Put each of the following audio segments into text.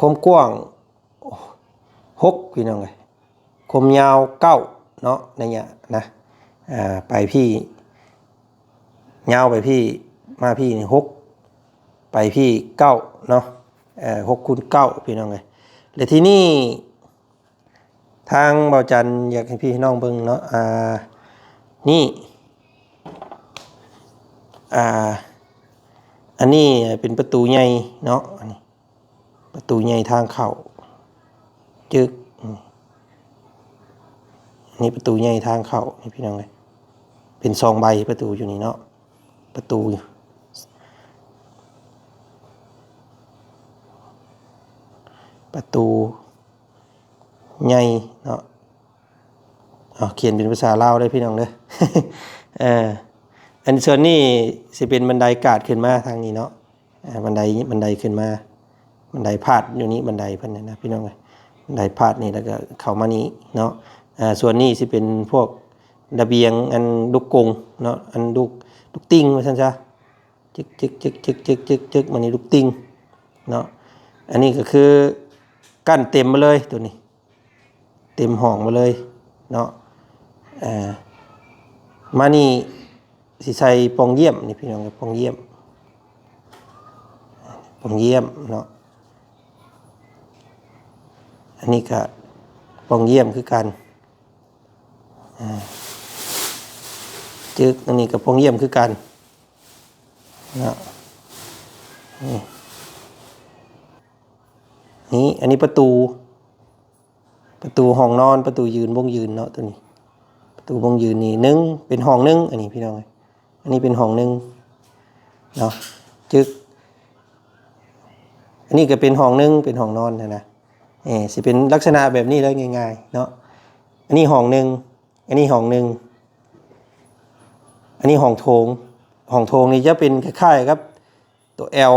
ຄວາມກວ້າງຫົກ ພີ່ນ້ອງເອີຍ, ຄວາມຍາວເກົ້າເນາະ ໄລຍະນະ ອ່າ ໄປພີ້ ຍາວໄປພີ້ ມາພີ້ນີ້ຫົກ ໄປພີ້ເກົ້າເນາະ, ເອີ ຫົກຄູນເກົ້າ ພີ່ນ້ອງເອີຍ. ແລະ ທີນີ້ ທາງເບົາຈັນຢາກໃຫ້ພີ່ໃຫ້ນ້ອງເບິ່ງເນາະ ອ່າ ນີ້ ອ່າ ອັນນີ້ເປັນປະຕູໃຫຍ່ເນາະ ອັນນີ້ປະຕູໃຫຍ່ທາງເຂົ້າ ຈຶກ ນີ້ປະຕູໃຫຍ່ທາງເຂົ້າ ນີ້ພີ່ນ້ອງເອີຍ ເປັນສອງໃບປະຕູຢູ່ນີ້ເນາະ ປະຕູ ປະຕູ ໃຫຍ່ເນາະ ເອົາ ຂຽນເປັນພາສາລາວເດີພີ່ນ້ອງເດີ ເອີ ອັນສ່ວນນີ້ຊິເປັນບັນໄດກາດຂຶ້ນມາທາງນີ້ເນາະ ເອີ ບັນໄດ ບັນໄດຂຶ້ນມາ ບັນໄດພາດຢູ່ນີ້ ບັນໄດເພິ່ນນະ ພີ່ນ້ອງເອີຍ ບັນໄດພາດນີ້ ແລ້ວກໍເຂົ້າມານີ້ເນາະ ເອີ ສ່ວນນີ້ຊິເປັນພວກລະບຽງ ອັນລູກກົງເນາະ ອັນລູກ ລູກຕິ່ງວ່າຊັ້ນຊະ ຈຶກໆໆໆໆ ມານີ້ລູກຕິ່ງເນາະ ອັນນີ້ກໍຄືກັ້ນເຕັມມາເລີຍ ໂຕນີ້ເຕັມຫ້ອງມາເລີຍເນາະ ເອີ ມານີ້ຊິໃສ່ປ່ອງຢ້ຽມນີ້ພີ່ນ້ອງ ປ່ອງຢ້ຽມ ປ່ອງຢ້ຽມເນາະ ອັນນີ້ກໍປ່ອງຢ້ຽມຄືກັນ ອ່າ ຈຶກ ອັນນີ້ກໍປ່ອງຢ້ຽມຄືກັນເນາະ ນີ້ ນີ້ ອັນນີ້ປະຕູ ປະຕູຫ້ອງນອນ ປະຕູຢືນ ບົງຢືນເນາະ ໂຕນີ້ ປະຕູບົງຢືນນີ້ໜຶ່ງ ເປັນຫ້ອງໜຶ່ງ ອັນນີ້ພີ່ນ້ອງເອີຍ ອັນນີ້ເປັນຫ້ອງໜຶ່ງເນາະ ຈຶກ ອັນນີ້ກໍເປັນຫ້ອງໜຶ່ງ ເປັນຫ້ອງນອນຫັ້ນນະ ເອີ ຊິເປັນລັກສະນະແບບນີ້ເລີຍ ງ່າຍໆເນາະ ອັນນີ້ຫ້ອງໜຶ່ງ ອັນນີ້ຫ້ອງໜຶ່ງ ອັນນີ້ຫ້ອງໂຖງ ຫ້ອງໂຖງນີ້ຈະເປັນຄ້າຍໆກັບຕົວ L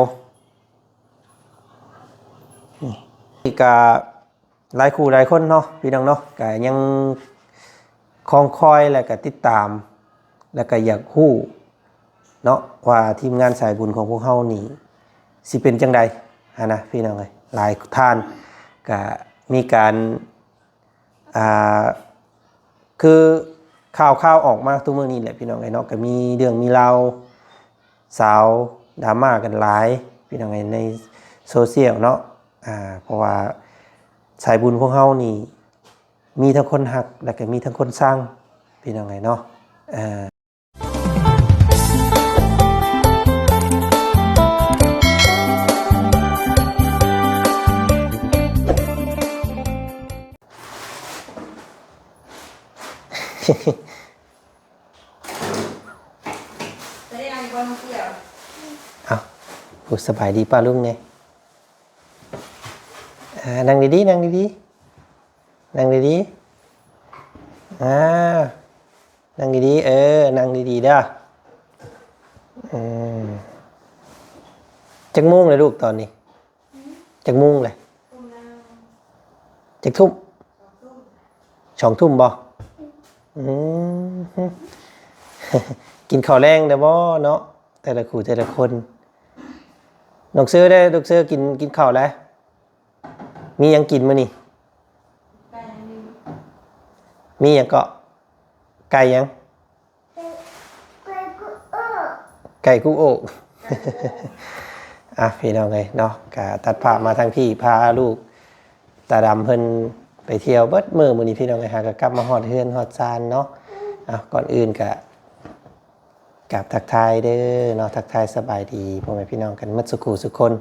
ນີ້ ກະຫຼາຍຄູ່ຫຼາຍຄົນເນາະ ພີ່ນ້ອງເນາະ ກະຍັງຄອງຄອຍ ແລະກະຕິດຕາມ ແລະກະຢາກຮູ້ເນາະ ວ່າທີມງານສາຍບຸນຂອງພວກເຮົານີ້ຊິເປັນຈັ່ງໃດຫັ້ນນະ ພີ່ນ້ອງເອີຍ ຫຼາຍທ່ານກະມີການ ອ່າ ຄືຂ່າວໆອອກມາທຸກມື້ນີ້ແຫຼະ ພີ່ນ້ອງເອີຍເນາະ ກໍມີເລື່ອງມີລາວ ສາວດຣາມາກັນຫຼາຍ ພີ່ນ້ອງເອີຍ ໃນໂຊຊຽວເນາະ ອ່າ ເພາະວ່າສາຍບຸນພວກເຮົານີ້ ມີທັງຄົນຮັກ ແລ້ວກໍມີທັງຄົນຊັງ ພີ່ນ້ອງເອີຍເນາະ ອ່າ. ເອົ້າ ໂອ້ ສະບາຍດີປ້າລຸງແດ່. ອ່າ ນັ່ງດີໆ ນັ່ງດີໆ ນັ່ງດີໆ ອ່າ ນັ່ງດີໆ ເອີ ນັ່ງດີໆເດີ. ອືມ ຈັກໂມງແລ້ວລູກຕອນນີ້? ຈັກໂມງແລ້ວ? ຈັກທຸ່ມ? ສອງທຸ່ມບໍ່? ອືມ ກິນເຂົ້າແລງແລ້ວບໍ່ເນາະ ແຕ່ລະຄູ່ແຕ່ລະຄົນ? ນ້ອງເຊີເດ້ ນ້ອງເຊີ ກິນ ກິນເຂົ້າແລ້ວ? ມີຫຍັງກິນມື້ນີ້? ມີຫຍັງເກາະ? ໄກ່ຫຍັງ? ໄກ່ກຸກໂອກ. ອ່ະ ພີ່ນ້ອງເອີຍເນາະ ກະຕັດພາບມາທາງພີ້ ພາລູກຕາດຳເພິ່ນໄປທ່ຽວເບິດມື້ມື້ນີ້ ພີ່ນ້ອງເອີຍ ຫາກະກັບມາຮອດເຮືອນຮອດຊານເນາະ. ອ່ະ ກ່ອນອື່ນກະ ກາບທັກທາຍເດີເນາະ ທັກທາຍສະບາຍດີພໍ່ແມ່ພີ່ນ້ອງກັນໝົດສູ່ຄູ່ສູ່ຄົນ.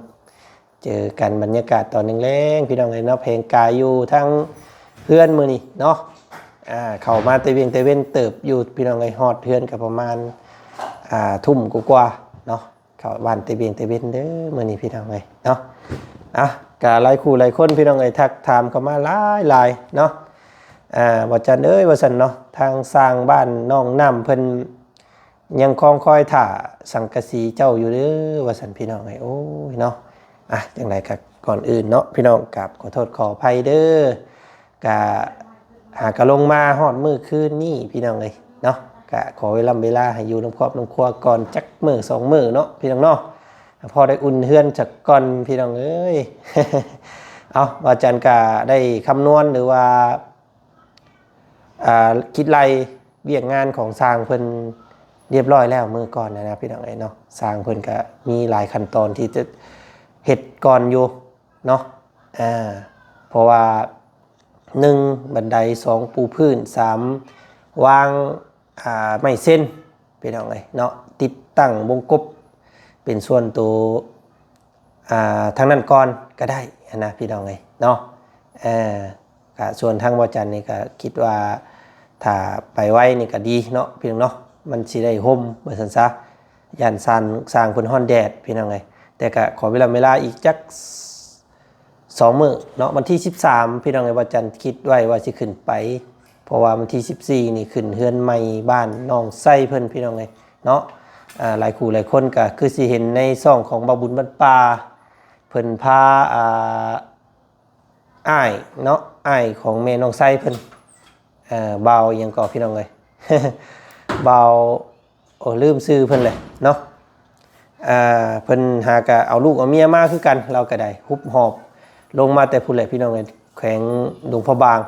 ເຈີກັນບັນຍາກາດຕອນແລງໆ ພີ່ນ້ອງເອີຍເນາະ ແພງກາຍຢູ່ທາງເຮືອນມື້ນີ້ເນາະ. ອ່າ ເຂົ້າມາແຕ່ວຽງແຕ່ເວັນເຕີບຢູ່ ພີ່ນ້ອງເອີຍ ຮອດເຮືອນກໍປະມານ ອ່າ ທຸ່ມກວ່າໆເນາະ. ເຂົ້າບ້ານແຕ່ວຽງແຕ່ເວັນເດີມື້ນີ້ ພີ່ນ້ອງເອີຍເນາະ. ອ່ະ ກະຫຼາຍຄູ່ຫຼາຍຄົນ ພີ່ນ້ອງເອີຍ ທັກຖາມເຂົ້າມາຫຼາຍໆເນາະ. ອ່າ ບໍ່ຈັນເອີຍ ວ່າຊັ້ນເນາະ ທາງຊ່າງບ້ານໜອງນ້ຳເພິ່ນ ຍັງຄອງຄອຍຖ້າສັງກະສີເຈົ້າຢູ່ເດີ ວ່າຊັ້ນ ພີ່ນ້ອງເອີຍ. ໂອ້ຍເນາະ ອ່ະ ຈັ່ງໃດກໍກ່ອນອື່ນເນາະ ພີ່ນ້ອງ ກາບຂໍໂທດຂໍອະໄພເດີ. ກະຫາກະລົງມາຮອດມື້ຄືນນີ້ ພີ່ນ້ອງເອີຍເນາະ ກະຂໍເວລາເວລາໃຫ້ຢູ່ນຳຄອບນຳຄົວກ່ອນຈັກມື້ສອງມື້ເນາະ ພີ່ນ້ອງເນາະ ພໍໄດ້ອຸ່ນເຮືອນຈັກກ່ອນ ພີ່ນ້ອງເອີຍ. ເອົາ ວ່າຈັນກະໄດ້ຄຳນວນ ຫຼືວ່າ ອ່າ ຄິດໄລ່ວຽກງານຂອງຊ່າງເພິ່ນຮຽບຮ້ອຍແລ້ວມື້ກ່ອນນະ ພີ່ນ້ອງເອີຍເນາະ. ຊ່າງເພິ່ນກະມີຫຼາຍຂັ້ນຕອນທີ່ຈະເຮັດກ່ອນຢູ່ເນາະ ເພາະວ່າ ໜຶ່ງ ບັນໄດ, ສອງ ປູພື້ນ, ສາມ ວາງ ອ່າ ໄມ້ເຊັນ ພີ່ນ້ອງເອີຍເນາະ, ຕິດຕັ້ງວົງກົບເປັນສ່ວນໂຕ ອ່າ ທາງນັ້ນກ່ອນກໍໄດ້ຫັ້ນນະ ພີ່ນ້ອງເອີຍເນາະ. ເອີ ກະສ່ວນທາງບໍ່ຈັນນີ້ກະຄິດວ່າ ຖ້າໄປໄວນີ້ກະດີເນາະ ພີ່ນ້ອງເນາະ, ມັນຊິໄດ້ຮົ່ມວ່າຊັ້ນຊະ, ຢ້ານຊ່າງ ຊ່າງເພິ່ນຮ້ອນແດດ ພີ່ນ້ອງເອີຍ. ແຕ່ກະຂໍເວລາ ເວລາອີກຈັກ ສອງມື້ເນາະ, ວັນທີສິບສາມ ພີ່ນ້ອງເອີຍ, ວ່າຈັນຄິດໄວ້ວ່າຊິຂຶ້ນໄປ ເພາະວ່າວັນທີສິບສີ່ນີ້ຂຶ້ນເຮືອນໃໝ່ບ້ານນ້ອງໄຊເພິ່ນ ພີ່ນ້ອງເອີຍເນາະ. ອ່າ ຫຼາຍຄູ່ຫຼາຍຄົນກໍຄືຊິເຫັນໃນຊ່ອງຂອງບ່າວບຸນບ້ານປ່າ ເພິ່ນພາ ອ່າ ອ້າຍເນາະ, ອ້າຍຂອງແມ່ນ້ອງໄຊເພິ່ນ ເອີ ບ່າວຫຍັງເກາະ ພີ່ນ້ອງເອີຍ, ບ່າວ ໂອ້ ລືມຊື່ເພິ່ນແຫຼະເນາະ. ເອີ ເພິ່ນຫາກະເອົາລູກເອົາເມຍມາຄືກັນ, ລາວກະໄດ້ຮຸບຫອບລົງມາແຕ່ພຸ້ນແຫຼະ ພີ່ນ້ອງເອີຍ, ແຂວງຫຼວງພະບາງ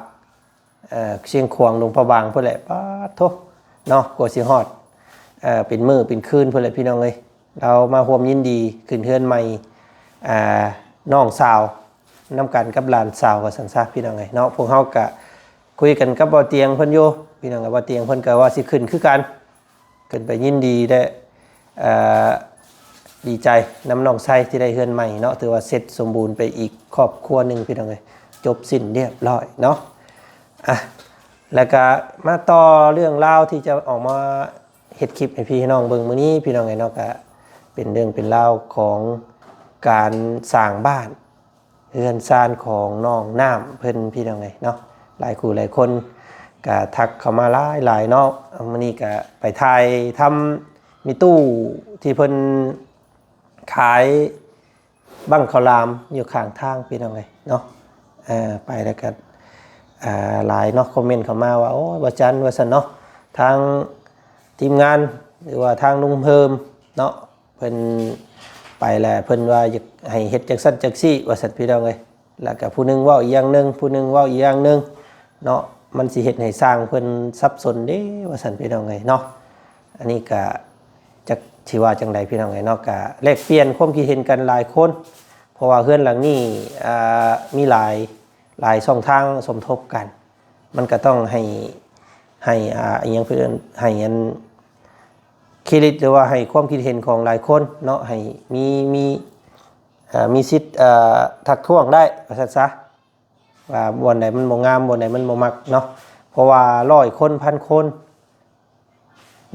ເອີ ຊຽງຂວາງ ຫຼວງພະບາງພຸ້ນແຫຼະ. ປາດໂທ້ເນາະ, ກວ່າຊິຮອດ ເອີ ເປັນມື້ເປັນຄືນພຸ້ນແຫຼະ ພີ່ນ້ອງເອີຍ. ລາວມາຮ່ວມຍິນດີຂຶ້ນເຮືອນໃໝ່ ອ່າ ນ້ອງສາວນຳກັນກັບຫຼານສາວ ວ່າຊັ້ນຊະ ພີ່ນ້ອງເອີຍເນາະ. ພວກເຮົາກະຄຸຍກັນກັບບ່າວຕຽງເພິ່ນຢູ່ ພີ່ນ້ອງເອີຍ, ບ່າວຕຽງເພິ່ນກະວ່າຊິຂຶ້ນຄືກັນ, ຂຶ້ນໄປຍິນດີ ແລະ ເອີ ດີໃຈນຳນ້ອງໄຊທີ່ໄດ້ເຮືອນໃໝ່ເນາະ, ຖືວ່າເສັດສົມບູນໄປອີກຄອບຄົວໜຶ່ງ ພີ່ນ້ອງເອີຍ, ຈົບສິ້ນລຽບຮ້ອຍເນາະ. ອ່ະ ແລ້ວກະມາຕໍ່ເລື່ອງລາວທີ່ຈະອອກມາເຮັດຄລິບໃຫ້ພີ່ໃຫ້ນ້ອງເບິ່ງມື້ນີ້ ພີ່ນ້ອງເອີຍເນາະ, ກະເປັນເລື່ອງເປັນລາວຂອງການສ້າງບ້ານ ເຮືອນຊານຂອງນ້ອງນ້ຳເພິ່ນ ພີ່ນ້ອງເອີຍເນາະ. ຫຼາຍຄູ່ຫຼາຍຄົນກະທັກເຂົ້າມາຫຼາຍໆເນາະ. ມື້ນີ້ກະໄປຖ່າຍທຳມີຕູ້ທີ່ເພິ່ນຂາຍບັ້ງເຂົ້າຫຼາມຢູ່ຂ້າງທາງ ພີ່ນ້ອງເອີຍເນາະ. ເອີ ໄປແລ້ວກະ ອ່າ ຫຼາຍເນາະ ຄອມເມັນເຂົ້າມາວ່າ ໂອ້ຍ ບໍ່ຈັນ ວ່າຊັ້ນເນາະ, ທາງທີມງານ ຫຼືວ່າທາງລຸງເພີ່ມເນາະ ເພິ່ນໄປແລ້ວ ເພິ່ນວ່າຢາກໃຫ້ເຮັດຈັ່ງຊັ້ນຈັ່ງຊີ້ ວ່າຊັ້ນ ພີ່ນ້ອງເອີຍ. ແລ້ວກະຜູ້ໜຶ່ງເວົ້າອີກຢ່າງໜຶ່ງ ຜູ້ໜຶ່ງເວົ້າອີກຢ່າງໜຶ່ງເນາະ, ມັນຊິເຮັດໃຫ້ຊ່າງເພິ່ນສັບສົນເດ້ ວ່າຊັ້ນ ພີ່ນ້ອງເອີຍເນາະ. ອັນນີ້ກະຈັກຊິວ່າຈັ່ງໃດ ພີ່ນ້ອງເອີຍເນາະ, ກະແລກປ່ຽນຄວາມຄິດເຫັນກັນຫຼາຍຄົນ ເພາະວ່າເຮືອນຫຼັງນີ້ ອ່າ ມີຫຼາຍ ຫຼາຍຊ່ອງທາງສົມທົບກັນ, ມັນກະຕ້ອງໃຫ້ ໃຫ້ ອ່າ ອີຫຍັງເພິ່ນເອີ້ນ ໃຫ້ອັນ ຄຣິດ ຫຼືວ່າໃຫ້ຄວາມຄິດເຫັນຂອງຫຼາຍຄົນເນາະ, ໃຫ້ມີ ມີ ເອີ ມີສິດ ເອີ ທັກທ້ວງໄດ້ ວ່າຊັ້ນຊະ, ວ່າບ່ອນໃດມັນບໍ່ງາມ ບ່ອນໃດມັນບໍ່ມັກເນາະ. ເພາະວ່າຮ້ອຍຄົນ ພັນຄົນ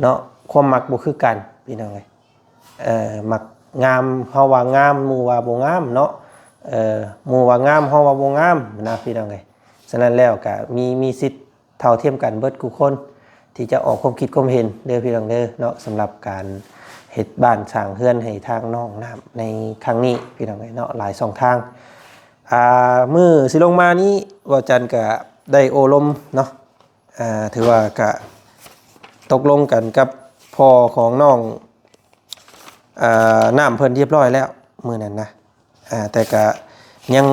ເນາະ ຄວາມມັກບໍ່ຄືກັນ ພີ່ນ້ອງເອີຍ. ເອີ ມັກງາມ ເຮົາວ່າງາມ ໝູ່ວ່າບໍ່ງາມເນາະ, ເອີ ໝູ່ວ່າງາມ ເຮົາວ່າບໍ່ງາມນະ ພີ່ນ້ອງເອີຍ. ສະນັ້ນແລ້ວກະມີ ມີສິດ ເທົ່າທຽມກັນເບິດທຸກຄົນ ທີ່ຈະອອກຄວາມຄິດຄວາມເຫັນເດີ ພີ່ນ້ອງເດີເນາະ, ສຳລັບການເຮັດບ້ານສ້າງເຮືອນໃຫ້ທາງນ້ອງນ້ຳໃນຄັ້ງນີ້ ພີ່ນ້ອງເອີຍເນາະ, ຫຼາຍຊ່ອງທາງ. ອ່າ ມື້ຊິລົງມານີ້ ເວົ້າຈັນກະໄດ້ໂອ້ລົມເນາະ, ອ່າ ຖືວ່າກະຕົກລົງກັນກັບພໍ່ຂອງນ້ອງ ອ່າ ນ້ຳເພິ່ນຮຽບຮ້ອຍແລ້ວມື້ນັ້ນນະ, ອ່າ ແຕ່ກະຍັງ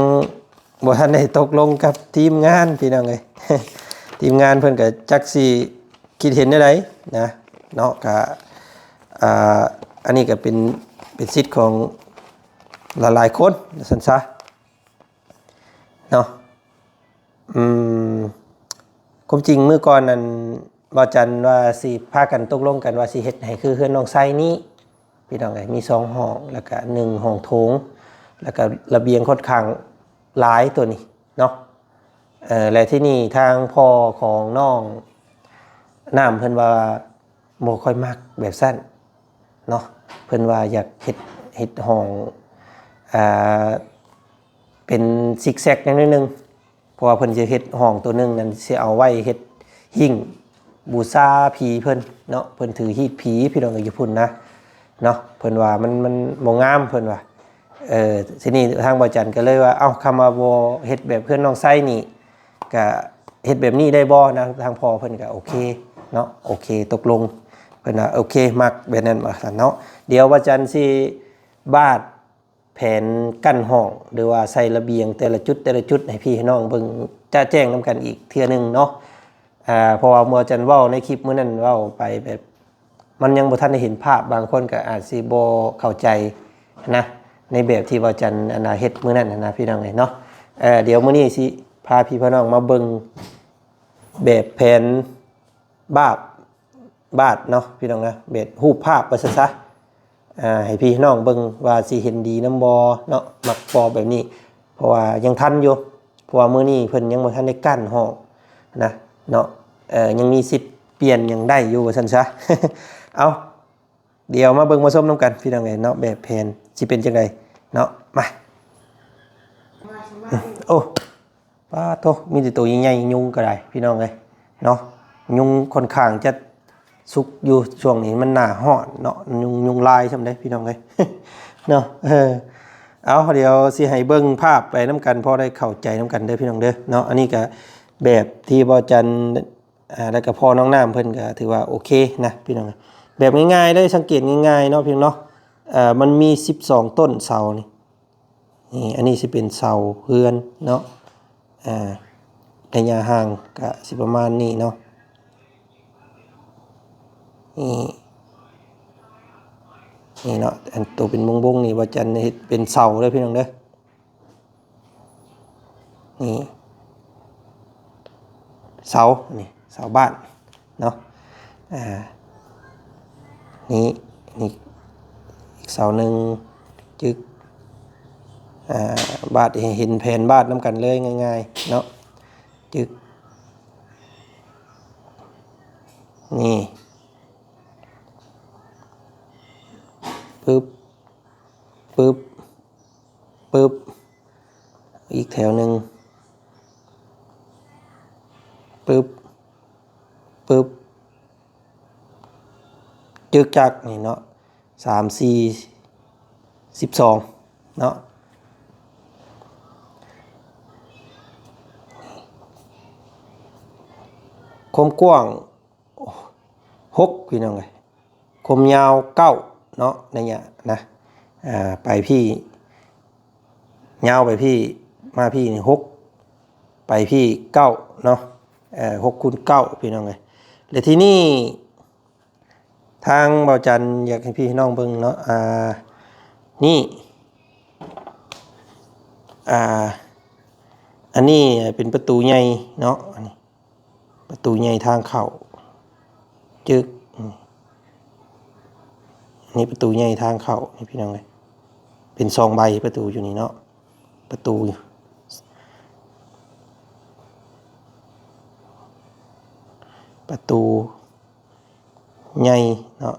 ບໍ່ທັນໄດ້ຕົກລົງກັບທີມງານ ພີ່ນ້ອງເອີຍ. ທີມງານເພິ່ນກະຈັກຊິຄິດເຫັນແນວໃດນະເນາະ, ກະ ອ່າ ອັນນີ້ກະເປັນ ເປັນສິດຂອງຫຼາຍໆຄົນ ວ່າຊັ້ນຊະເນາະ. ອືມ ຄວາມຈິງມື້ກ່ອນນັ້ນ ບ່າວຈັນວ່າຊິພາກັນຕົກລົງກັນວ່າຊິເຮັດໃຫ້ຄືເຮືອນນ້ອງໄຊນີ້ ພີ່ນ້ອງເອີຍ, ມີສອງຫ້ອງ ແລ້ວກະໜຶ່ງຫ້ອງໂຖງ ແລ້ວກະລະບຽງຂ້ອນຂ້າງຫຼາຍໂຕນີ້ເນາະ. ເອີ ແລະ ທີ່ນີ້ທາງພໍ່ຂອງນ້ອງນ້ຳເພິ່ນວ່າບໍ່ຄ່ອຍມັກແບບຊັ້ນເນາະ, ເພິ່ນວ່າຢາກເຮັດ ເຮັດຫ້ອງ ອ່າ ເປັນຊິກແຊັກແນວໜຶ່ງ ເພາະວ່າເພິ່ນຊິເຮັດຫ້ອງໂຕໜຶ່ງນັ້ນ ຊິເອົາໄວ້ເຮັດຫິ້ງບູຊາຜີເພິ່ນເນາະ, ເພິ່ນຖືຮີດຜີ ພີ່ນ້ອງເອີຍ ຢູ່ພຸ້ນນະເນາະ, ເພິ່ນວ່າມັນ ມັນບໍ່ງາມ ເພິ່ນວ່າ. ເອີ ທີນີ້ທາງບ່າວຈັນກໍເລີຍວ່າ ເອົ້າ ຄຳວ່າບໍ່ເຮັດແບບເຮືອນນ້ອງໄຊນີ້ ກະເຮັດແບບນີ້ໄດ້ບໍ່ນະ? ທາງພໍ່ເພິ່ນກະໂອເຄເນາະ, ໂອເຄ ຕົກລົງ, ເພິ່ນວ່າໂອເຄ ມັກແບບນັ້ນ ວ່າຊັ້ນເນາະ. ດຽວບ່າວຈັນຊິບາດ ແຜ ແຜນກັ້ນຫ້ອງ ຫຼືວ່າໃສ່ລະບຽງແຕ່ລະຈຸດແຕ່ລະຈຸດໃຫ້ພີ່ໃຫ້ນ້ອງເບິ່ງຈະແຈ້ງນຳກັນອີກເທື່ອໜຶ່ງເນາະ. ອ່າ ເພາະວ່າໝໍຈັນເວົ້າໃນຄລິບມື້ນັ້ນ ເວົ້າໄປແບບ ມັນຍັງບໍ່ທັນໄດ້ເຫັນພາບ ບາງຄົນກໍອາດຊິບໍ່ເຂົ້າໃຈນະ ໃນແບບທີ່ບ່າວຈັນ ອັນນ່າ ເຮັດມື້ນັ້ນນະ ພີ່ນ້ອງເອີຍເນາະ. ເອີ ດຽວມື້ນີ້ຊິພາພີ່ພານ້ອງມາເບິ່ງແບບແຜນບາບ ບາດເນາະ ພີ່ນ້ອງນະ ແບບຮູບພາບວ່າຊັ້ນຊະ ອ່າ ໃຫ້ພີ່ນ້ອງເບິ່ງວ່າຊິເຫັນດີນຳບໍ່ເນາະ ມັກບໍ່ແບບນີ້ ເພາະວ່າຍັງທັນຢູ່ ເພາະວ່າມື້ນີ້ເພິ່ນຍັງບໍ່ທັນໄດ້ກັ້ນຫ້ອງນະເນາະ ເອີ ຍັງມີສິດປ່ຽນຫຍັງໄດ້ຢູ່ວ່າຊັ້ນຊະ. ເອົາ ດຽວມາເບິ່ງມາຊົມນຳກັນ ພີ່ນ້ອງເອີຍເນາະ ແບບແຜນຊິເປັນຈັ່ງໃດເນາະ ມາ. ໂອ້ ປາໂທ້ ມີແຕ່ໂຕໃຫຍ່ໆ ຍຸງກໍໄດ້ ພີ່ນ້ອງເອີຍເນາະ ຍຸງຂ້ອນຂ້າງຈະສຸກຢູ່ ຊ່ວງນີ້ມັນໜ້າຮ້ອນເນາະ ຍຸງ ຍຸງລາຍຊ່ຳເດ້ ພີ່ນ້ອງເອີຍເນາະ. ເອີ ເອົາ ດຽວຊິໃຫ້ເບິ່ງພາບໄປນຳກັນ ພໍໄດ້ເຂົ້າໃຈນຳກັນເດີ ພີ່ນ້ອງເດີເນາະ. ອັນນີ້ກໍແບບທີ່ບ່າວຈັນ ອ່າ ແລ້ວກໍພໍ່ນ້ອງນ້ຳເພິ່ນກໍຖືວ່າໂອເຄນະ ພີ່ນ້ອງ ແບບງ່າຍໆ ໄດ້ສັງເກດງ່າຍໆເນາະ ພີ່ນ້ອງເນາະ. ເອີ ມັນມີສິບສອງຕົ້ນເສົານີ້ ນີ້ ອັນນີ້ຊິເປັນເສົາເຮືອນເນາະ ອ່າ ໄລຍະຫ່າງກະຊິປະມານນີ້ເນາະ ນີ້ ນີ້ເນາະ ອັນໂຕເປັນວົງໆນີ້ ວ່າຈັນເຮັດເປັນເສົາເດີ ພີ່ນ້ອງເດີ ນີ້ ເສົາ ນີ້ ເສົາບ້ານເນາະ ອ່າ ນີ້ ນີ້ ອີກເສົາໜຶ່ງ ຈຶກ ອ່າ ບາດໃຫ້ເຫັນແຜນບາດນຳກັນເລີຍ ງ່າຍໆເນາະ ຈຶກ ນີ້ ປຶບ ປຶບ ປຶບ ອີກແຖວໜຶ່ງ ປຶບ ປຶບ ຈຶກຈັກ ນີ້ເນາະ ສາມ ສີ່ ສິບສອງເນາະ ຄວາມກວ້າງ ຫົກ ພີ່ນ້ອງເອີຍ ຄວາມຍາວ ເກົ້າ ເນາະ ໄລຍະນະ ອ່າ ໄປພີ້ ຍາວໄປພີ້ ມາພີ້ນີ້ ຫົກ ໄປພີ້ ເກົ້າ ເນາະ ເອີ ຫົກຄູນເກົ້າ ພີ່ນ້ອງເອີຍ. ແລະ ທີນີ້ ທາງບ່າວຈັນຢາກໃຫ້ພີ່ໃຫ້ນ້ອງເບິ່ງເນາະ ອ່າ ນີ້ ອ່າ ອັນນີ້ເປັນປະຕູໃຫຍ່ເນາະ ອັນນີ້ ປະຕູໃຫຍ່ທາງເຂົ້າ ຈຶກ ນີ້ ປະຕູໃຫຍ່ທາງເຂົ້າ ນີ້ ພີ່ນ້ອງເອີຍ ເປັນສອງໃບປະຕູຢູ່ນີ້ເນາະ ປະຕູ ປະຕູໃຫຍ່ເນາະ.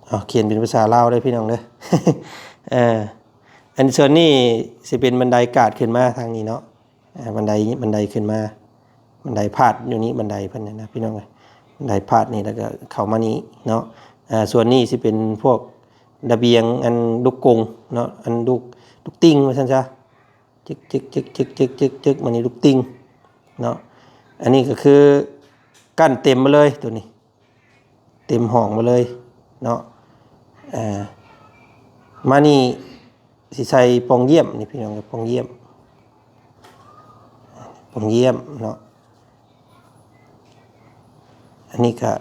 ເອົາ ຂຽນເປັນພາສາລາວເດີພີ່ນ້ອງເດີ ເອີ ອັນສ່ວນນີ້ຊິເປັນບັນໄດກາດຂຶ້ນມາທາງນີ້ເນາະ ອ່າ ບັນໄດ ບັນໄດຂຶ້ນມາ ບັນໄດພາດຢູ່ນີ້ ບັນໄດເພິ່ນນະ ພີ່ນ້ອງເອີຍ ບັນໄດພາດນີ້ ແລ້ວກໍເຂົ້າມານີ້ເນາະ. ອ່າ ສ່ວນນີ້ຊິເປັນພວກລະບຽງ ອັນລູກກົງເນາະ ອັນລູກ ລູກຕິ່ງວ່າຊັ້ນຊະ ຈຶກໆໆໆໆ ມານີ້ລູກຕິ່ງເນາະ. ອັນນີ້ກໍຄືກັ້ນເຕັມມາເລີຍ ໂຕນີ້ ເຕັມຫ້ອງມາເລີຍເນາະ. ເອີ ມານີ້ຊິໃສ່ປ່ອງຢ້ຽມນີ້ ພີ່ນ້ອງ ປ່ອງຢ້ຽມ ປ່ອງຢ້ຽມເນາະ. ອັນນີ້ກະ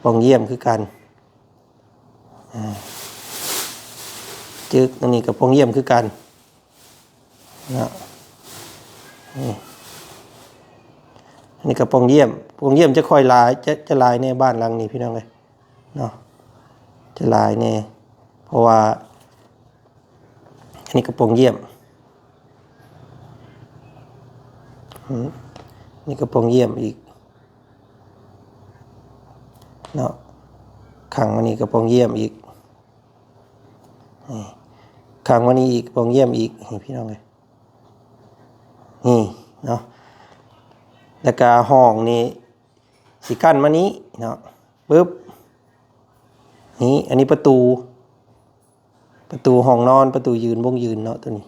ປ່ອງຢ້ຽມຄືກັນ ອ່າ ຈຶກ ອັນນີ້ກະປ່ອງຢ້ຽມຄືກັນ ເນາະ ນີ້ ອັນນີ້ກໍປ່ອງຢ້ຽມ ປ່ອງຢ້ຽມຈະຄ່ອຍຫຼາຍ ຈະ ຈະຫຼາຍໃນບ້ານຫຼັງນີ້ ພີ່ນ້ອງເອີຍເນາະ ຈະຫຼາຍແດ່ ເພາະວ່າ ອັນນີ້ກໍປ່ອງຢ້ຽມ ອືມ ນີ້ກໍປ່ອງຢ້ຽມອີກເນາະ ຂ້າງມານີ້ກໍປ່ອງຢ້ຽມອີກ ນີ້ ຂ້າງມານີ້ອີກ ປ່ອງຢ້ຽມອີກ ນີ້ ພີ່ນ້ອງເອີຍ ນີ້ເນາະ. ແລ້ວກະຫ້ອງນີ້ຊິກັ້ນມານີ້ເນາະ ປຶບ ນີ້ ອັນນີ້ປະຕູ ປະຕູຫ້ອງນອນ ປະຕູຢືນ ບົງຢືນເນາະ ໂຕນີ້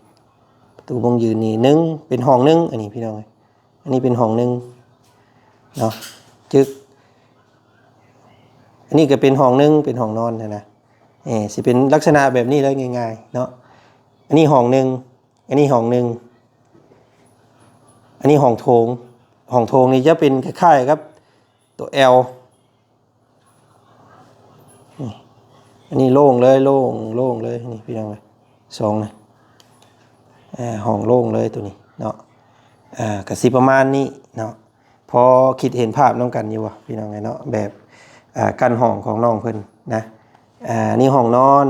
ປະຕູບົງຢືນນີ້ໜຶ່ງ ເປັນຫ້ອງໜຶ່ງ ອັນນີ້ ພີ່ນ້ອງເອີຍ ອັນນີ້ເປັນຫ້ອງໜຶ່ງເນາະ ຈຶກ ອັນນີ້ກໍເປັນຫ້ອງໜຶ່ງ ເປັນຫ້ອງນອນຫັ້ນນະ ເອີ ຊິເປັນລັກສະນະແບບນີ້ເລີຍ ງ່າຍໆເນາະ. ອັນນີ້ຫ້ອງໜຶ່ງ ອັນນີ້ຫ້ອງໜຶ່ງ ອັນນີ້ຫ້ອງໂຖງ. ຫ້ອງໂຖງນີ້ຈະເປັນຄ້າຍໆກັບຕົວ L ນີ້. ອັນນີ້ໂລ່ງເລີຍ ໂລ່ງ ໂລ່ງເລີຍນີ້ພີ່ນ້ອງເອີຍ ສອງນີ້ ອ່າ ຫ້ອງໂລ່ງເລີຍໂຕນີ້ເນາະ. ອ່າ ກະຊິປະມານນີ້ເນາະ. ພໍຄິດເຫັນພາບນຳກັນຢູ່ບໍ່ພີ່ນ້ອງເອີຍເນາະ ແບບ ອ່າ ກັ້ນຫ້ອງຂອງນ້ອງເພິ່ນນະ. ອ່າ ນີ້ຫ້ອງນອນ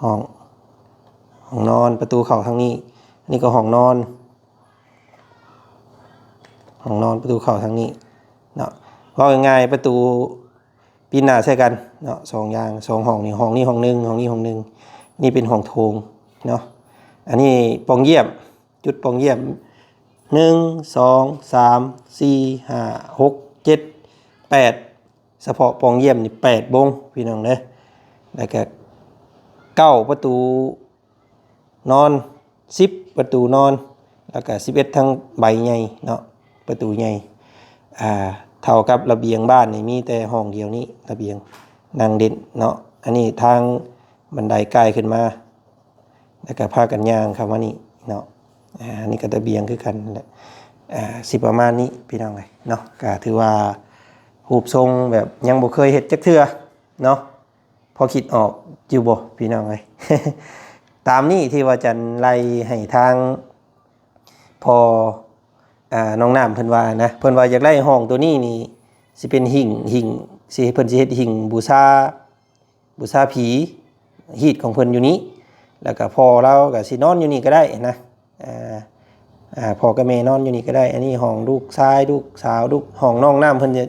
ຫ້ອງ ຫ້ອງນອນ ປະຕູເຂົ້າທາງນີ້. ນີ້ກໍຫ້ອງນອນ ຫ້ອງນອນ ປະຕູເຂົ້າທາງນີ້ເນາະ. ເວົ້າງ່າຍໆ ປະຕູປິດໜ້າໃສ່ກັນເນາະ ສອງຢ່າງ ສອງຫ້ອງນີ້ ຫ້ອງນີ້ຫ້ອງໜຶ່ງ ຫ້ອງນີ້ຫ້ອງໜຶ່ງ. ນີ້ເປັນຫ້ອງໂຖງເນາະ. ອັນນີ້ປ່ອງຢ້ຽມ ຈຸດປ່ອງຢ້ຽມ ໜຶ່ງ ສອງ ສາມ ສີ່ ຫ້າ ຫົກ ເຈັດ ແປດ ສະເພາະປ່ອງຢ້ຽມນີ້ແປດບົງພີ່ນ້ອງເດີ. ແລ້ວກະເກົ້າປະຕູນອນ ສິບປະຕູນອນ ແລ້ວກະສິບເອັດທັງໃບໃຫຍ່ເນາະ ປະຕູໃຫຍ່. ອ່າ ເທົ່າກັບລະບຽງບ້ານນີ້ມີແຕ່ຫ້ອງດຽວນີ້ ລະບຽງນັ່ງຫຼິ້ນເນາະ. ອັນນີ້ທາງບັນໄດກາຍຂຶ້ນມາ ແລ້ວກໍພາກັນຍ່າງເຂົ້າມານີ້ເນາະ. ອ່າ ອັນນີ້ກໍລະບຽງຄືກັນແຫຼະ. ອ່າ ຊິປະມານນີ້ພີ່ນ້ອງເອີຍເນາະ. ກໍຖືວ່າຮູບຊົງແບບຍັງບໍ່ເຄີຍເຮັດຈັກເທື່ອເນາະ. ພໍຄິດອອກຢູ່ບໍ່ພີ່ນ້ອງເອີຍ? ຕາມນີ້ທີ່ວ່າຈັນໄລ່ໃຫ້ທາງພໍ່ ອ່າ ນ້ອງນ້ຳເພິ່ນວ່ານະ ເພິ່ນວ່າຢາກໄດ້ຫ້ອງໂຕນີ້ນີ້ ຊິເປັນຫິ້ງ ຫິ້ງ ຊິ ເພິ່ນຊິເຮັດຫິ້ງບູຊາ ບູຊາຜີ ຮີດຂອງເພິ່ນຢູ່ນີ້ ແລ້ວກໍພໍ່ລາວກໍຊິນອນຢູ່ນີ້ກໍໄດ້ນະ. ອ່າ ອ່າ ພໍ່ກັບແມ່ນອນຢູ່ນີ້ກໍໄດ້. ອັນນີ້ຫ້ອງລູກຊາຍ ລູກສາວ ລູກ ຫ້ອງນ້ອງນ້ຳເພິ່ນຈະ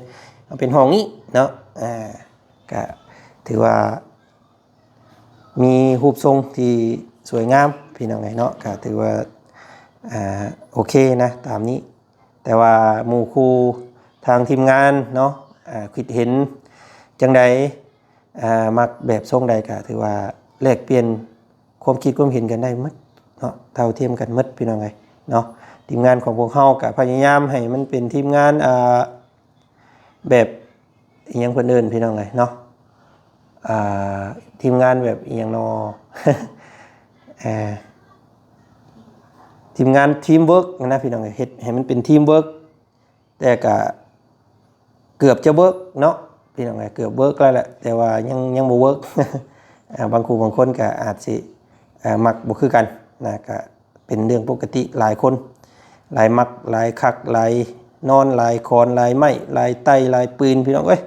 ເອົາເປັນຫ້ອງນີ້ເນາະ. ອ່າ ກໍຖືວ່າມີຮູບຊົງທີ່ສວຍງາມພີ່ນ້ອງເອີຍເນາະ. ກໍຖືວ່າ ອ່າ ໂອເຄນະ ຕາມນີ້. ແຕ່ວ່າໝູ່ຄູ່ທາງທີມງານເນາະ ອ່າ ຄິດເຫັນຈັ່ງໃດ ອ່າ ມັກແບບຊົງໃດ ກໍຖືວ່າແລກປ່ຽນຄວາມຄິດຄວາມເຫັນກັນໄດ້ໝົດເນາະ ເທົ່າທຽມກັນໝົດພີ່ນ້ອງເອີຍເນາະ. ທີມງານຂອງພວກເຮົາກໍພະຍາຍາມໃຫ້ມັນເປັນທີມງານ ອ່າ ແບບ ອີຫຍັງເພິ່ນເອີ້ນພີ່ນ້ອງເອີຍເນາະ ອ່າ ທີມງານແບບອີຫຍັງນໍ ເອີ ທີມງານທີມເວີກນະພີ່ນ້ອງເອີຍ ເຮັດໃຫ້ມັນເປັນທີມເວີກ ແຕ່ກະເກືອບຈະເວີກເນາະພີ່ນ້ອງເອີຍ ເກືອບເວີກແລ້ວແຫຼະ ແຕ່ວ່າຍັງ ຍັງບໍ່ເວີກ ອ່າ ບາງຄູ່ບາງຄົນກະອາດຊິ ອ່າ ມັກບໍ່ຄືກັນນະ ກະ ເປັນເລື່ອງປົກກະຕິ ຫຼາຍຄົນ ຫຼາຍມັກ ຫຼາຍຄັກ ຫຼາຍນອນ ຫຼາຍຄອນ ຫຼາຍໄມ້ ຫຼາຍໄຕ້ ຫຼາຍປືນ ພີ່ນ້ອງເອີຍ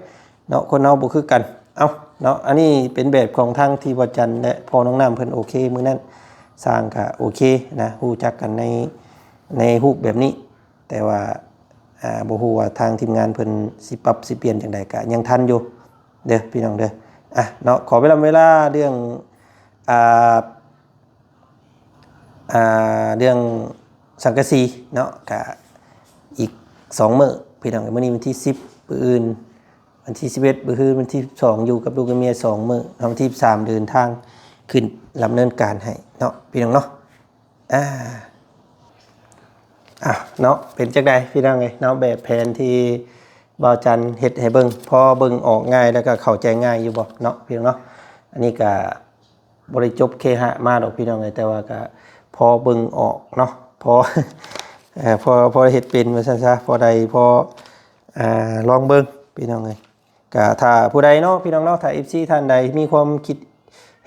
ເນາະ. ຄົນເຮົາບໍ່ຄືກັນ ເອົ້າເນາະ. ອັນນີ້ເປັນແບບຂອງທາງທີ່ວ່າຈັນ ແລະ ພໍ່ນ້ອງນ້ຳເພິ່ນໂອເຄ ມື້ນັ້ນຊ່າງກະໂອເຄນະ ຮູ້ຈັກກັນໃນ ໃນຮູບແບບນີ້ ແຕ່ວ່າ ອ່າ ບໍ່ຮູ້ວ່າທາງທີມງານເພິ່ນຊິປັບຊິປ່ຽນຈັ່ງໃດ ກະຍັງທັນຢູ່ເດີພີ່ນ້ອງເດີ. ອ່ະເນາະ ຂໍເວລາ ເວລາເລື່ອງ ອ່າ ອ່າ ເລື່ອງສັງກະສີເນາະ ກະອີກສອງມື້ພີ່ນ້ອງ. ມື້ນີ້ວັນທີສິບ ມື້ອື່ນວັນທີສິບເອັດ ມື້ຮືນວັນທີສິບສອງ ຢູ່ກັບລູກກັບເມຍສອງມື້ ວັນທີສິບສາມເດີນທາງຂຶ້ນດຳເນີນການໃຫ້ເນາະ ພີ່ນ້ອງເນາະ. ອ່າ ອ່ະເນາະ ເປັນຈັ່ງໃດພີ່ນ້ອງເອີຍເນາະ ແບບແຜນທີ່ບ່າວຈັນເຮັດໃຫ້ເບິ່ງ ພໍເບິ່ງອອກງ່າຍ ແລ້ວກໍເຂົ້າໃຈງ່າຍຢູ່ບໍ່ເນາະ ພີ່ນ້ອງເນາະ? ອັນນີ້ກະ ບໍ່ໄດ້ຈົບເຄຫະມາດອກພີ່ນ້ອງເອີຍ ແຕ່ວ່າກະພໍເບິ່ງອອກເນາະ ພໍ ເອີ ພໍ ພໍເຮັດເປັນວ່າຊັ້ນຊະ ພໍໄດ້ ພໍ ອ່າ ລອງເບິ່ງພີ່ນ້ອງເອີຍ. ກະຖ້າຜູ້ໃດເນາະ ພີ່ນ້ອງເນາະ ຖ້າເອັຟຊີທ່ານໃດມີຄວາມຄິດ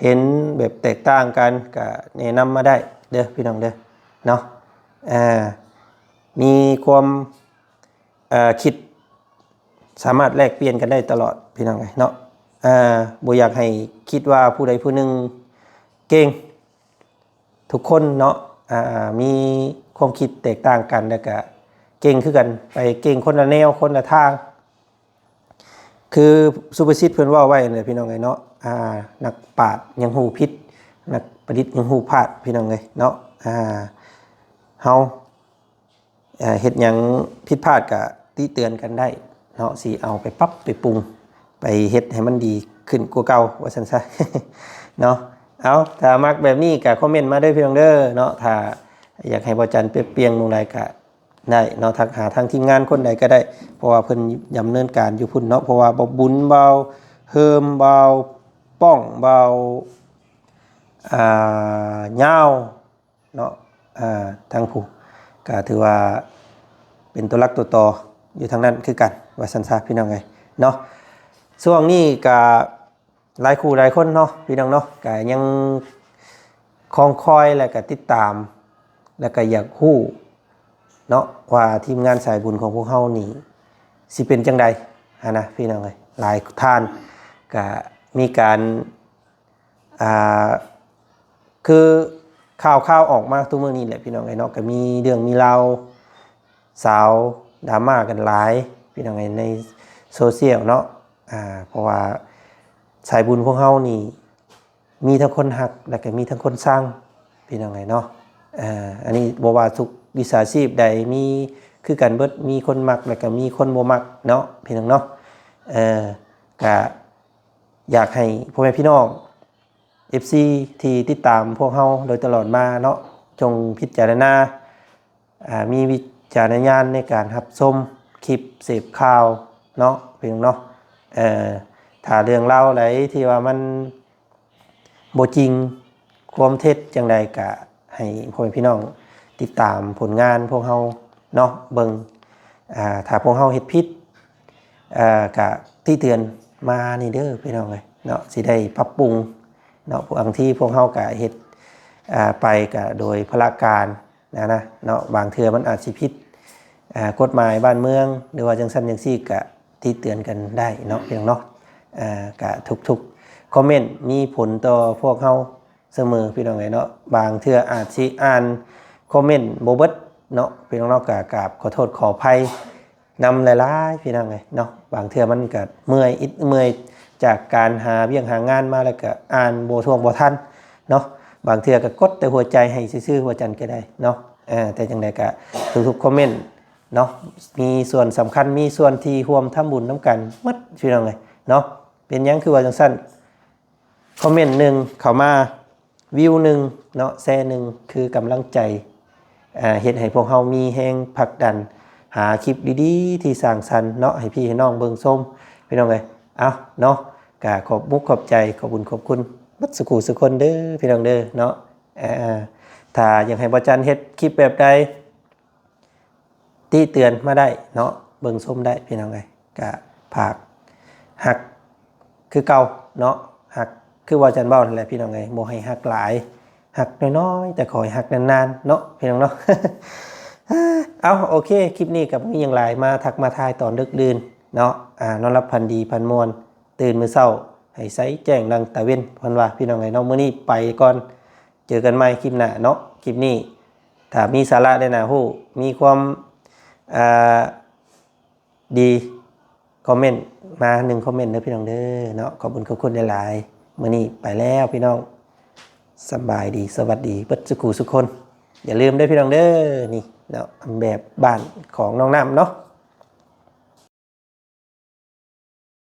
ເຫັນແບບແຕກຕ່າງກັນ ກະແນະນຳມາໄດ້ເດີພີ່ນ້ອງເດີເນາະ. ອ່າ ມີຄວາມ ເອີ ຄິດ ສາມາດແລກປ່ຽນກັນໄດ້ຕະຫຼອດພີ່ນ້ອງເອີຍເນາະ. ເອີ ບໍ່ຢາກໃຫ້ຄິດວ່າຜູ້ໃດຜູ້ໜຶ່ງເກັ່ງ ທຸກຄົນເນາະ ອ່າ ມີຄວາມຄິດແຕກຕ່າງກັນ ແລ້ວກະເກັ່ງຄືກັນ ໄປເກັ່ງຄົນລະແນວ ຄົນລະທາງ. ຄືສຸພາສິດເພິ່ນເວົ້າໄວ້ນັ້ນແຫຼະ ພີ່ນ້ອງເອີຍເນາະ ອ່າ ນັກປາດຍັງຮູ້ຜິດ ນັກປະດິດຍັງຮູ້ພາດ ພີ່ນ້ອງເອີຍເນາະ. ອ່າ ເຮົາ ເອີ ເຮັດຫຍັງຜິດພາດກະຕິເຕືອນກັນໄດ້ເນາະ ຊິເອົາໄປປັບໄປປຸງ ໄປເຮັດໃຫ້ມັນດີຂຶ້ນກວ່າເກົ່າ ວ່າຊັ້ນຊະເນາະ. ເອົາ ຖ້າມັກແບບນີ້ກະຄອມເມັນມາເດີພີ່ນ້ອງເດີເນາະ. ຖ້າຢາກໃຫ້ບ່າວຈັນປັບປ່ຽນໝ່ອງໃດກະໄດ້ເນາະ ທັກຫາທາງທີມງານຄົນໃດກະໄດ້ ເພາະວ່າເພິ່ນດຳເນີນການຢູ່ພຸ້ນເນາະ. ເພາະວ່າບ່າວບຸນ ບ່າວເຮີມ ບ່າວປ້ອງ ບ່າວ ອ່າຍາວເນາະ ອ່າທາງຜູ້ກໍຖືວ່າເປັນຕົວຫຼັກຕົວຕໍຢູ່ທາງນັ້ນຄືກັນວ່າຊັ້ນຊະ ພີ່ນ້ອງເອີຍເນາະ. ຊ່ວງນີ້ກໍຫຼາຍຄູ່ຫຼາຍຄົນເນາະ ພີ່ນ້ອງເນາະ ກໍຍັງຄອງຄອຍ ແລະກໍຕິດຕາມ ແລະກໍຢາກຮູ້ເນາະວ່າທີມງານສາຍບຸນຂອງພວກເຮົານີ້ຊິເປັນຈັ່ງໃດຫັ້ນນະ ພີ່ນ້ອງເອີຍ. ຫຼາຍທ່ານກໍມີການ ອ່າ ຄືຂ່າວໆອອກມາທຸກມື້ນີ້ແຫຼະ ພີ່ນ້ອງເອີຍເນາະ ກໍມີເລື່ອງມີລາວ ສາວດຣາມາກັນຫຼາຍ ພີ່ນ້ອງເອີຍ ໃນໂຊຊຽວເນາະ. ອ່າ ເພາະວ່າສາຍບຸນພວກເຮົານີ້ມີທັງຄົນຮັກ ແລະກໍມີທັງຄົນຊັງ ພີ່ນ້ອງເອີຍເນາະ. ອ່າ ອັນນີ້ບໍ່ວ່າທຸກວິຊາຊີບໃດ ມີຄືກັນເບິດ ມີຄົນມັກ ແລະກໍມີຄົນບໍ່ມັກເນາະ ພີ່ນ້ອງເນາະ. ເອີ ກະຢາກໃຫ້ພໍ່ແມ່ພີ່ນ້ອງ ເອັຟຊີ ທີ່ຕິດຕາມພວກເຮົາໂດຍຕະຫຼອດມາເນາະ ຈົ່ງພິຈາລະນາ ອ່າ ມີວິຈາລະນະຍານໃນການຮັບຊົມຄລິບເສບຂ່າວເນາະ ພີ່ນ້ອງເນາະ. ເອີ ຖ້າເລື່ອງລາວໃດທີ່ວ່າມັນບໍ່ຈິງ ຄວາມເທັດຈັ່ງໃດ ກະໃຫ້ພໍ່ແມ່ພີ່ນ້ອງຕິດຕາມຜົນງານພວກເຮົາເນາະ ເບິ່ງ ອ່າ ຖ້າພວກເຮົາເຮັດຜິດ ເອີ ກະຕິເຕືອນມານີ້ເດີ ພີ່ນ້ອງເອີຍເນາະ ຊິໄດ້ປັບປຸງເນາະ. ບາງທີພວກເຮົາກະເຮັດ ອ່າ ໄປກະໂດຍພະລະການນະ ນະເນາະ ບາງເທື່ອມັນອາດຊິຜິດ ອ່າ ກົດໝາຍບ້ານເມືອງ ຫຼືວ່າຈັ່ງຊັ້ນຈັ່ງຊີ້ ກະຕິເຕືອນກັນໄດ້ເນາະ ພີ່ນ້ອງເນາະ. ອ່າ ກະທຸກໆຄອມເມັນມີຜົນຕໍ່ພວກເຮົາ ສະເໝີ ພີ່ນ້ອງເອີຍເນາະ. ບາງເທື່ອອາດຊິອ່ານຄອມເມັນບໍ່ເບິດເນາະ ພີ່ນ້ອງເນາະ ກະກາບຂໍໂທດຂໍອະໄພນຳຫຼາຍໆ ພີ່ນ້ອງເອີຍເນາະ. ບາງເທື່ອມັນກະເມື່ອຍ ອິດເມື່ອຍຈາກການຫາວຽກຫາງານມາ ແລ້ວກະອ່ານບໍ່ຖ້ວງບໍ່ທັນເນາະ. ບາງເທື່ອກະກົດແຕ່ຫົວໃຈໃຫ້ຊື່ໆ ວ່າຈັ່ງກະໄດ້ເນາະ. ເອີ ແຕ່ຈັ່ງໃດກະທຸກໆຄອມເມັນເນາະ ມີສ່ວນສຳຄັນ ມີສ່ວນທີ່ຮ່ວມທຳບຸນນຳກັນໝົດ ພີ່ນ້ອງເອີຍເນາະ. ເປັນຫຍັງຄືວ່າຈັ່ງຊັ້ນ? ຄອມເມັນໜຶ່ງເຂົ້າມາ ວິວໜຶ່ງເນາະ ແຊໜຶ່ງ ຄືກຳລັງໃຈ ເຮັດໃຫ້ພວກເຮົາມີແຮງຜັກດັນຫາຄລິບດີໆທີ່ສ້າງສັນເນາະ ໃຫ້ພີ່ໃຫ້ນ້ອງເບິ່ງຊົມ ພີ່ນ້ອງເອີຍ. ເອົາເນາະ ກະຂອບມຸກຂອບໃຈ ຂອບບຸນຂອບຄຸນເບິດສຸຄູ່ສຸຄົນເດີ ພີ່ນ້ອງເດີເນາະ. ເອີ ຖ້າຢາກໃຫ້ບ່າວຈັນເຮັດຄລິບແບບໃດ ຕິເຕືອນມາໄດ້ເນາະ ເບິ່ງຊົມໄດ້ ພີ່ນ້ອງເອີຍ. ກະຝາກຮັກຄືເກົ່າເນາະ ຮັກຄືວ່າຈັນເວົ້າຫັ້ນແຫຼະ ພີ່ນ້ອງເອີຍ ບໍ່ໃຫ້ຮັກຫຼາຍ ຮັກນ້ອຍໆ ແຕ່ຂໍໃຫ້ຮັກນານໆເນາະ ພີ່ນ້ອງເນາະ. ເອົ້າ ໂອເຄ ຄລິບນີ້ກະບໍ່ມີຫຍັງຫຼາຍ ມາທັກມາທາຍຕອນດຶກດື່ນເນາະ. ອ່າ ນອນຫຼັບຝັນດີຝັນມ່ວນ ຕື່ນມື້ເຊົ້າໃຫ້ໃສແຈ້ງດັ່ງຕາເວັນ ເພິ່ນວ່າ ພີ່ນ້ອງເອີຍເນາະ. ມື້ນີ້ໄປກ່ອນ ເຈີກັນໃໝ່ຄລິບໜ້າເນາະ. ຄລິບນີ້ຖ້າມີສາລະແດ່ໜ້າຮູ້ ມີຄວາມ ອ່າ ດີ ຄອມເມັນມາໜຶ່ງຄອມເມັນເດີ ພີ່ນ້ອງເດີເນາະ. ຂອບຄຸນຂອບຄຸນຫຼາຍໆ ມື້ນີ້ໄປແລ້ວ ພີ່ນ້ອງ ສະບາຍດີ ສະຫວັດດີເບິດສຸຄູ່ສຸຄົນ. ຢ່າລືມເດີ ພີ່ນ້ອງເດີ ນີ້ເນາະ ແບບບ້ານຂອງນ້ອງນ້ຳເນາະ.